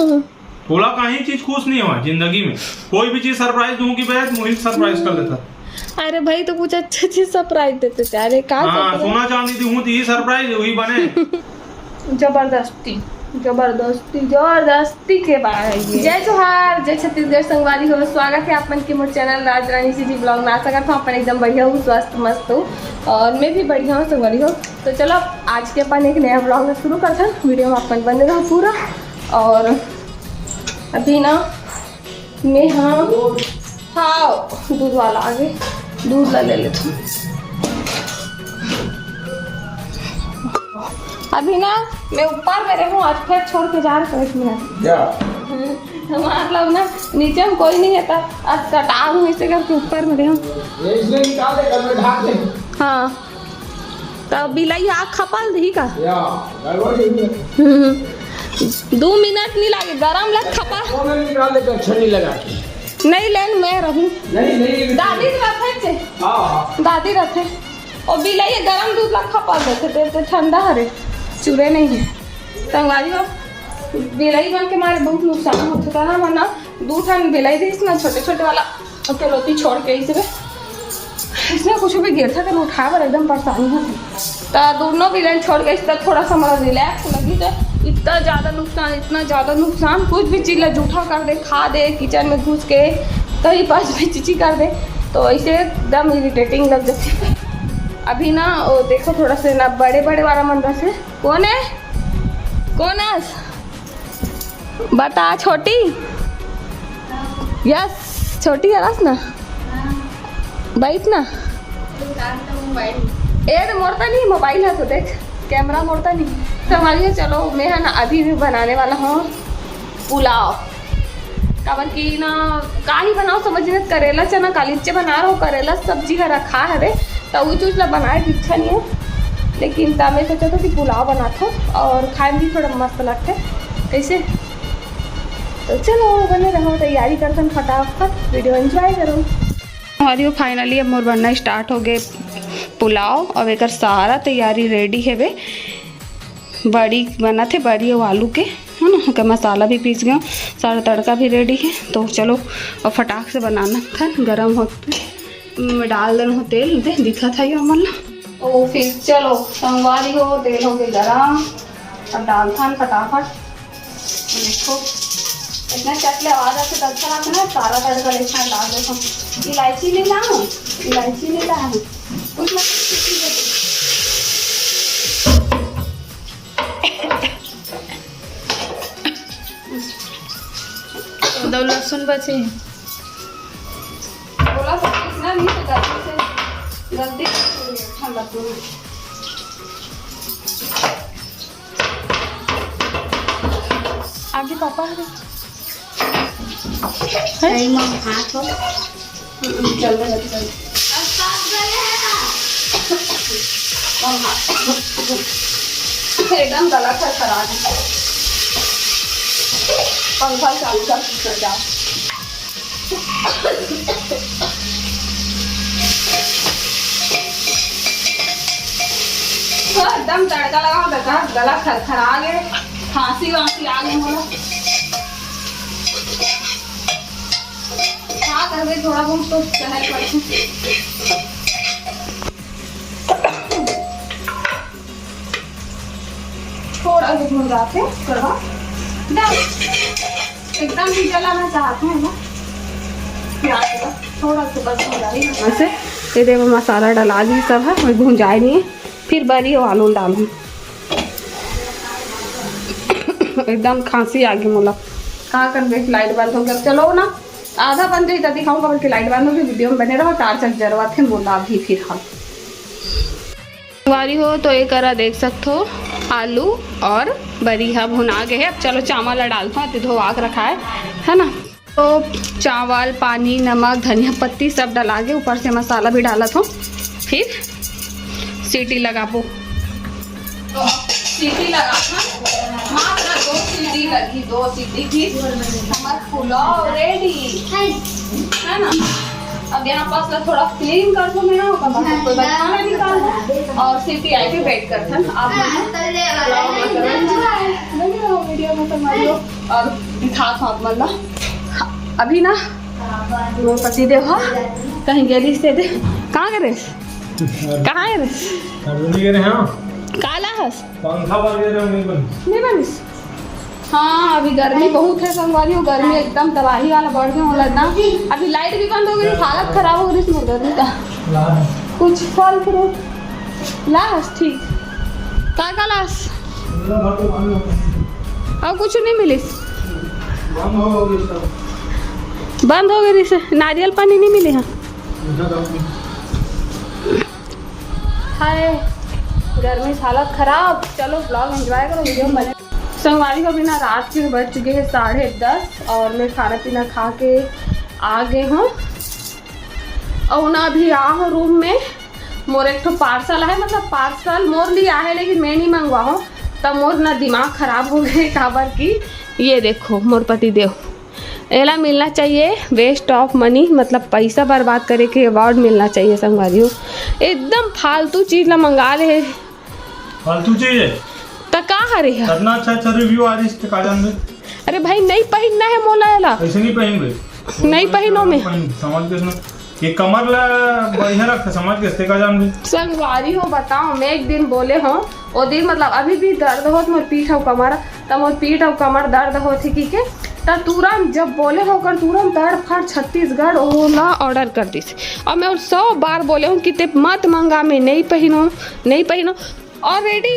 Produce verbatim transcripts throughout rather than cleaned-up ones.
तोला कहीं चीज खुश नहीं होवय जिंदगी में। कोई भी चीज सरप्राइज दूं कि बे, मोहित सरप्राइज कर देता। अरे भाई, तो कुछ अच्छा चीज सरप्राइज देते थे। अरे, का हाँ, सरप्राइज? सोना चांदी दूं तो ये सरप्राइज वही बने। जबरदस्ती, जबरदस्ती, जबरदस्ती के बात है ये। जय जोहार, जय छत्तीसगढ़ संगवारी हो। स्वागत है आप मन के मोर चैनल राज रानी सीजी ब्लॉग में। आशा करता हूँ अपन एकदम बढ़िया हो, स्वस्थ मस्त हो, और मैं भी बढ़िया हूँ संगवारी हो। तो चलो, आज के अपन एक नया ब्लॉग शुरू करते हैं। वीडियो में अपन बने रहो पूरा। और अभी ना मैं, हाँ, हाँ, दूध वाला आगे, दूध ला ले लेथों। अभी ना मैं ऊपर में रहूँ, आज फिर छोड़ के जा रहे एक मिनट। क्या? हम्म, मतलब ना, नीचे में कोई नहीं है, तो आज कटा हूँ, इसे करके ऊपर में रहूँ। ये इसमें निकाल दे, कल में ढाक दे। हाँ, तो बिलाई आग खपल दी का? या, गड़बड़ ही है। हम्म, दू मिनट नहीं लागे, गरम लग खपा। वो मैं निकाल दे, छन्नी लगा के। नहीं लेन, मैं रहूँ। नहीं, नहीं, नहीं। दादी रथे चे। हाँ, हाँ। दादी रथे। ओ बिलाई ये गरम दूध ला खपा देथे, ते, ते ठंडा हरे, चुरे नहीं है। संगवारी हो, बिलाई मन के मारे बहुत नुकसान होथे था ना, वरना दू ठन बिलाई रहिस ना, छोटे छोटे वाला, ओके लोती छोड़ के इसे इसमें कुछ भी गिरथे तो उठा बर एकदम परेशानी होथे। तो दोनों बिलाई छोड़ के इस तरह थोड़ा सा हमारा रिलैक्स लगी, तो इतना ज्यादा नुकसान, इतना ज्यादा नुकसान, कुछ भी चीज ला जूठा कर दे, खा दे, किचन में घुस के कहीं पास भी चीची कर दे, तो ऐसे एकदम इरिटेटिंग लग जाती है। अभी ना वो देखो, थोड़ा से ना बड़े बड़े वाला मन रथे। कौन है? कौन है? बता छोटी। यस, छोटी हरस ना। बैठ ना। ए तो मोर ता नहीं, मोबाइल है तो देख, कैमरा मोर ता नहीं। तो हमारी, चलो, मैं है ना अभी भी बनाने वाला हूँ पुलाव। काबर कि ना, का ही बनाओ समझ में, करेला चना कालीचे बना रहो, करेला सब्जी का रखा है रे, तो वो चीज ला बनाए की इच्छा नहीं है, लेकिन तब मैं सोचा था कि पुलाव बनाता हूँ और खाए में भी थोड़ा मस्त लगता है। कैसे? तो चलो, बने रहो, तैयारी करते हैं फटाफट, वीडियो एंजॉय करो। हमारी वो फाइनली अब मोर बनना स्टार्ट हो गए पुलाव। अब एकर सारा तैयारी रेडी है बे। बड़ी बनत हे, बड़ी अउ आलू के, है ना। ओकर मसाला भी पीस गया, सारा तड़का भी रेडी है। तो चलो, अब फटाक से बनाना था, गरम हो, मैं डाल देना हो तेल, दे दिखा था ये हमन ला। ओ फिर चलो, संगवारी हो, तेल हो गए गरम, अब डालथन फटाफट। देखो, इतना चट ले आवाज आथे तो अच्छा लगता है ना, सारा तड़का एक साथ डाल देथन। इलायची नहीं लाऊं, इलायची नहीं लाऊं, कुछ ना कुछ चीज़। दो लहसुन बचे हैं। बोला तो कितना नहीं तो गलती से, गलती से ठंडा पूरा। आगे पापा आ गए। सही में हाथ हो। हम्म, चल रहा है, चल। एकदम गला खराब है। पंखा चालू कर, जा। एकदम तड़का लगा होता था, गला खरखरा गए, खांसी वांसी आ गई बोला। क्या करबे, थोड़ा बहुत तो सहल पड़थे। थोड़ा सा भून जाते, थोड़ा डाल। एकदम भी जलाना चाहते हैं ना प्याज का, थोड़ा सा बस भून जाए। ऐसे ये देखो, मसाला डला दी सब है, मैं भून जाए नहीं है। फिर बरी और आलू डालूँ। एकदम खांसी आ गई मोला। का करबे, लाइट बंद हो गया। चलो ना, आधा बन जाई त दिखाऊंगा, बल्कि लाइट बंद हो गई। वीडियो में बने रहो, टार्च जरवा थे मोला अभी फिर हम। संगवारी हो तो ये करा देख सकत हो, आलू और बरी हा भुना गए है। अब चलो चावल ला डालत हो, अति धोवा के रखा है, है ना। तो चावल, पानी, नमक, धनिया पत्ती सब डला के ऊपर से मसाला भी डालत हो, फिर सीटी लगाबो। तो अब सीटी लगा, हाँ, मात्र दो सीटी लगी, दो सीटी की हमारा पुलाव रेडी है ना। अब यहाँ पास ला थोड़ा क्लीन कर दो मेरा, ओकर बाद कोई बात खाना निकाल दो और सीटी आए के वेट करथन आप लोग। पुलाव हमारा रेडी है। वीडियो में तो मारियो और दिखा था आप मतलब। अभी ना मोर पति देव ह कहीं गे रिहिस ते दे। कहाँ गे रिहिस? कहाँ गे रिहिस? खरगोनी गे रहे हैं। काला हस? पंखा बर गे रहे, नहीं बनिस। नहीं बनिस? हाँ, अभी गर्मी बहुत है संगवारी हो, गर्मी एकदम तबाही वाला बढ़ गया होला ना। अभी लाइट भी बंद हो गई, हालत खराब हो गई इसमें गर्मी का। कुछ फल फ्रूट लास, ठीक। का का लास? और कुछ नहीं मिलिस? बंद हो गई सब। बंद हो गई रिहिस, नारियल पानी नहीं मिले हैं। हाय, गर्मी से हालत खराब। चलो vlog enjoy करो, वीडियो में बने। संगवारी हो, अभी ना रात के बज चुके हैं साढ़े दस और मैं खाना पीना खा के आ गए हूँ। और ना अभी आ हूँ रूम में, मोर एक ठो पार्सल है, मतलब पार्सल मोर लिए आहे लेकिन मैं नहीं मंगवा हूँ, तब मोर ना दिमाग खराब हो गए। काबर की ये देखो मोर पति देव, एला मिलना चाहिए waste of money, मतलब पैसा बर्बाद करे के अवार्ड मिलना चाहिए संगवारी हो। एकदम फालतू चीज ला मंगा ले हे। फालतू चीज है। त का हरे ह? इतना अच्छा अच्छा रिव्यू आ रही इसके का जान दे। अरे भाई, नहीं पहनना है मोला एला। ऐसे नहीं पहनबे। नहीं पहनो मैं। पहन, समझ के सुनो। ये कमर ला बढ़िया रखते, समझ के इसके का जान दे। संगवारी हो बताओ, मैं एक दिन बोले हो, ओ दिन मतलब अभी भी दर्द होत मोर पीठ अउ कमर, त मोर पीठ अउ कमर दर्द होत हे कि के, त तुरंत जब बोले हो ओकर तुरंत तड़फड़ छत्तीसगढ़ ओला ऑर्डर कर दिस। और मैं सौ बार बोले हूँ कि ते मत मंगा, मैं नहीं पहनूँ, नहीं पहनूँ। ऑलरेडी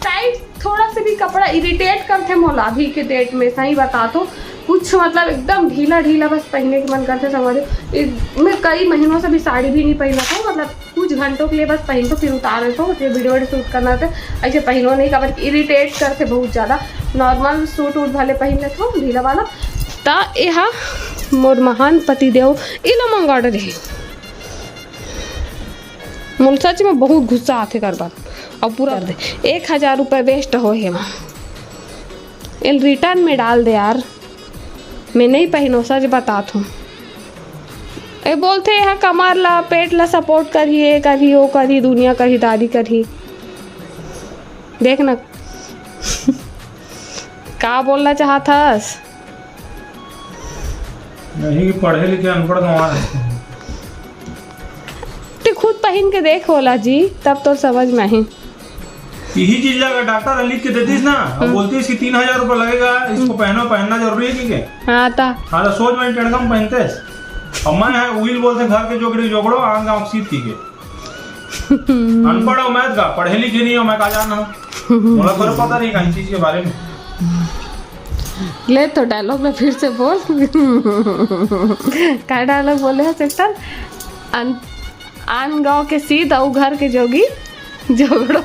टाइट थोड़ा से भी कपड़ा इरिटेट करथे मोला अभी के डेट में, सही बता तो कुछ मतलब एकदम ढीला ढीला बस पहने के मन करथे संगवारी। इ-, मैं कई महीनों से भी साड़ी भी नहीं पहना था, मतलब कुछ घंटों के लिए बस पहन तो फिर उतार देता हूँ, फिर वीडियो वीडियो शूट करना था, ऐसे पहनो नहीं, काबर इरिटेट करथे बहुत ज़्यादा। नॉर्मल सूट वूट भले पहन लेता हूँ ढीला वाला। त एहा मोर महान पति देव इला मंगा रहे। मोला सच में बहुत गुस्सा आथे कर बात। अब पूरा दे, एक हजार रुपये वेस्ट हो हे वहाँ। एल रिटर्न में डाल दे यार, मैं नहीं पहनो, सच बतात हूँ। ए बोलथे यहाँ कमर ला, पेट ला सपोर्ट करही, ये करही, वो करही, दुनिया करही, दादी करही। देख ना का बोलना चाहत हस? नहीं कि पढ़े लिखे अनपढ़ गंवार है। ते खुद पहन के देख होला जी, तब तो समझ में ही। यही चीज ला अगर डॉक्टर लिख के देतीस ना, और हम्म। बोलतीस कि तीन हजार रुपये लगेगा, इसको हम्म। पहनो, पहनना जरूरी है, ठीक है? हाँ, ता। हाँ, तो सोच में टेढ़गम पहनते। और मैं है, उइल बोलते घर के जोगड़ी जोगड़ो, आन गाँव सीत की के। अनपढ़ हो मैं का, पढ़े लिखे नहीं हो मैं का जाना। मोला थोड़ा पता नहीं कहीं चीज के बारे में। ले तो डायलॉग में फिर से बोल। का डायलॉग बोले हो सेक्टर? अन-, आन गाँव के सीध अउ घर के जोगी जोगड़ो।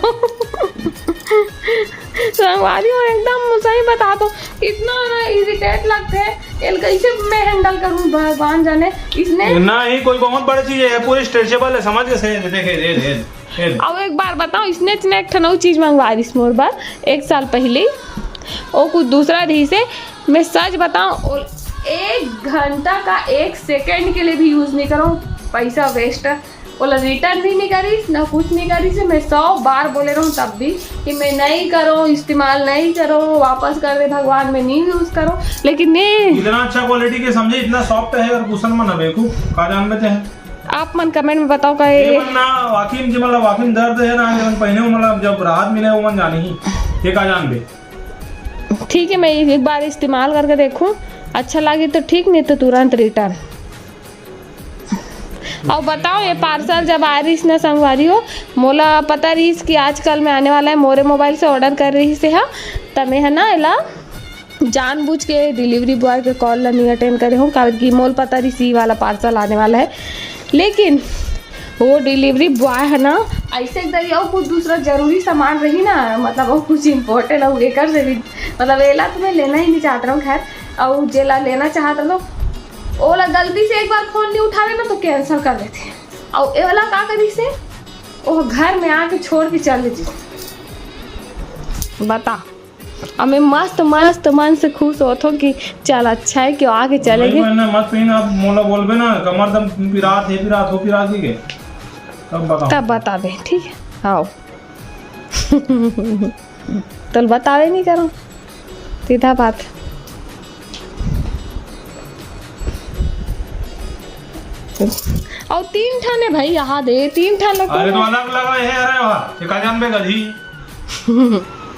संगवारी हो एकदम सही बता तो इतना ना इरिटेट लगथे, एल कैसे मैं हैंडल करूँ भगवान जाने। इसने ना ही कोई बहुत बड़ी चीज है, पूरी स्ट्रेचेबल है, समझ के सही देखे दे दे। अब एक बार बताओ, इसने इतने एक ठन अउ चीज मंगवा रही मोर बर एक साल पहले, वो कुछ दूसरा रही से। मैं सच बताऊं, ओ-, एक घंटा का एक सेकंड के लिए भी यूज नहीं करूँ, पैसा वेस्ट। ओला रिटर्न भी नहीं करिस, ना कुछ नहीं करिस। मैं सौ बार बोले रहूँ तब भी कि मैं नहीं करो, इस्तेमाल नहीं करो, वापस कर दे भगवान, मैं नहीं यूज करो। लेकिन ने इतना अच्छा क्वालिटी के समझे, इतना सॉफ्ट है और कुशन मन बेवकूफ का जान बचे हैं। आप मन कमेंट में बताओ का ये ये मन ना वाकई में, जे मन ला वाकई में दर्द है ना, ये मन पहने हो, मतलब जब राहत मिले वो मन जाने ही ये का जान बे। ठीक है, मैं एक बार इस्तेमाल करके देखूँ, अच्छा लगे तो ठीक, नहीं तो तुरंत रिटर्न। और बताओ, ये पार्सल जब आ रही ना संगवारी हो, मोला पता रही कि आजकल में आने वाला है, मोरे मोबाइल से ऑर्डर कर रही से हा, त मैं है ना एला जानबूझ के डिलीवरी बॉय के कॉल ला नहीं अटेंड करे हूँ, काबर कि मोल पता रही सी वाला पार्सल आने वाला है। लेकिन वो डिलीवरी बॉय है ना, ऐसे एक दरी और कुछ दूसरा जरूरी सामान रही ना, मतलब वो कुछ इम्पोर्टेंट और एकर से भी, मतलब एला तो मैं लेना ही नहीं चाहत रहूँ। खैर, और जेला लेना चाहत रहूँ, ओला गलती से एक बार फोन नहीं उठावे ना तो कैंसिल कर देथे। और ए वाला का करी से, वो घर में आके छोड़ के चले जी। बता, अब मैं मस्त मस्त मन से खुश होत हो कि चल अच्छा है कि आके चले वही गए। महीना मत पहन, अब मोला बोलबे ना, कमर दम पिरात है, पिरात हो, पिरात ही के। तब बताओ। तब बताबे, ठीक है? आओ। तल बतावे नहीं करो। सीधा बात। अउ तीन ठन हे भाई, यहाँ दे, तीन ठन ला अरे तो अलग लगा हे, अरे वाह, ये का जानबे गधी।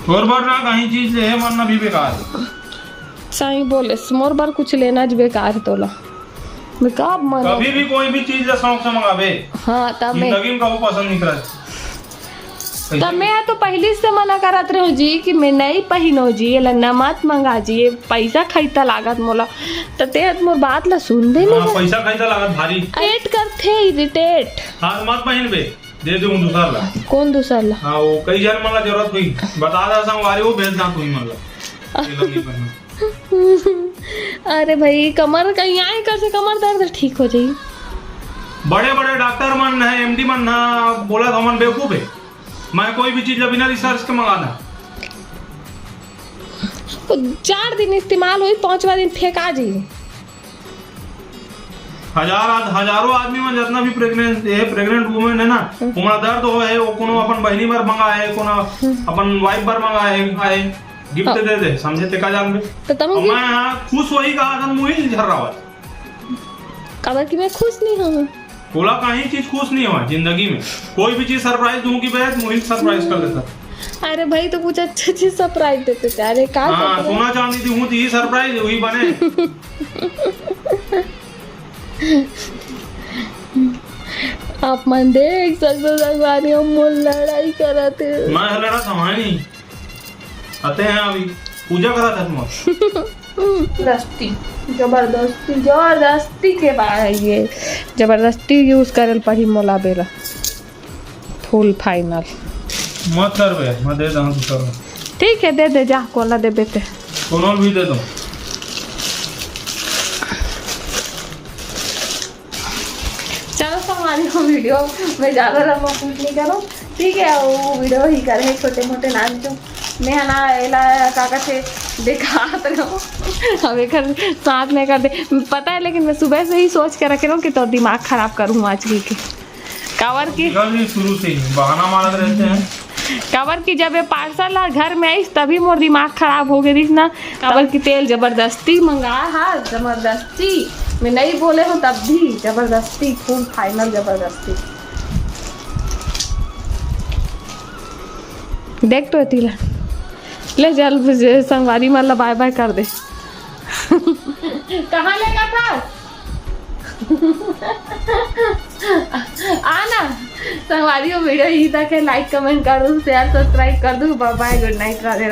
तोर बर ना कहीं चीज ले हे, मन ना भी बेकार। सही बोले, मोर बर कुछ लेना ज बेकार हे तोला। मैं का मन कभी भी कोई भी चीज ला शौक से मंगाबे, हाँ, तब मैं जिंदगी में कभू पसंद नहीं करत। तब मैं तो पहिली से मना करत रहूं जी कि मैं नहीं पहिनो जी, एला न मत मंगा जी, ये पैसा खइता लागत मोला। त ते ह मोर बात ला सुनबे हाँ, नहीं। पैसा खइता लागत भारी। Irritate करथे, irritate। हाँ, तो मत पहिनबे, दे दे दूसर ला। कौन दूसर ला? हाँ, वो कई जन मन ला जरूरत हुई, बता दा संगवारी, वो भेज दा तुही मन ला। ये ला नहीं पहिनो। अरे भाई, कमर कहीं आए कर से कमर दर्द ठीक हो जाई। बड़े बड़े डॉक्टर मन है, एमडी मन है, बोला था मन बेवकूफ है। मैं कोई भी चीज ला बिना research के मंगाना। चार दिन इस्तेमाल होई, पांचवा दिन फेंका जी। हजार आद-, हजारों आदमी में जितना भी प्रेग्नेंट, ये प्रेग्नेंट वुमेन है ना, हम्म। ओमन दर्द होए है, वो कोनो अपन बहिनी बर मंगाए, कोनो हम्म। अपन वाइफ बर मंगाए, आए, गिफ्ट हाँ। दे दे, समझे ते का जानबे? तो तनु और गिफ्ट मैं यहाँ खुश वही कहा था, मुही झर्रावत। काबर कि मैं खुश नहीं हूँ। तोला कहीं चीज खुश नहीं हुआ जिंदगी में। कोई भी चीज सरप्राइज दूं कि बे, मुही सरप्राइज कर देता। अरे भाई, तो कुछ अच्छा चीज सरप्राइज देते थे। अरे, का हाँ, करते हैं? सोना चांदी दूं तो ये सरप्राइज वही बने। आप मन देख सकते हो, संगवारी, हम मोर लड़ाई करत हे। मैं लड़ा था, नहीं। आते हैं अभी, पूजा करा था तुम्हारा। जबरदस्ती, जबरदस्ती, जबरदस्ती के बात है ये। जबरदस्ती यूज़ करल पड़ी मोला बेरा। फुल फाइनल। मत कर बे, मैं दे दूँ दूसर। ठीक है, दे दे, जा, कोला देबे ते। कोनो भी दे दो। चलो संगवारी हो, वीडियो में ज़्यादा लंबा शूट नहीं करो, ठीक है? वो वीडियो ही करे है छोटे मोटे नान जो मैं है ना, एला का कथे, दिखात रहो। अब एकर साथ में कर दे, पता है, लेकिन मैं सुबह से ही सोच के रखे रहूँ कि तो दिमाग खराब करूँ आज की के। काबर की निकल रही शुरू से ही, बहाना मारत रहते हैं। काबर की जब ये पार्सल ह घर में आइस, तभी मोर दिमाग खराब हो गए रहिस ना। काबर की तेल जबरदस्ती मंगाए हा, जबरदस्ती। मैं नहीं बोले हूँ, तब भी जबरदस्ती, फुल फाइनल जबरदस्ती। देख तो एती ला। ले चल, संगवारी मन ला बाय बाय कर दे। कहाँ लेगा था? आना। संगवारी हो, वीडियो यही तक है। लाइक, कमेंट कर दो, शेयर, सब्सक्राइब कर दो। बाय बाय, गुड नाइट, राधे राधे।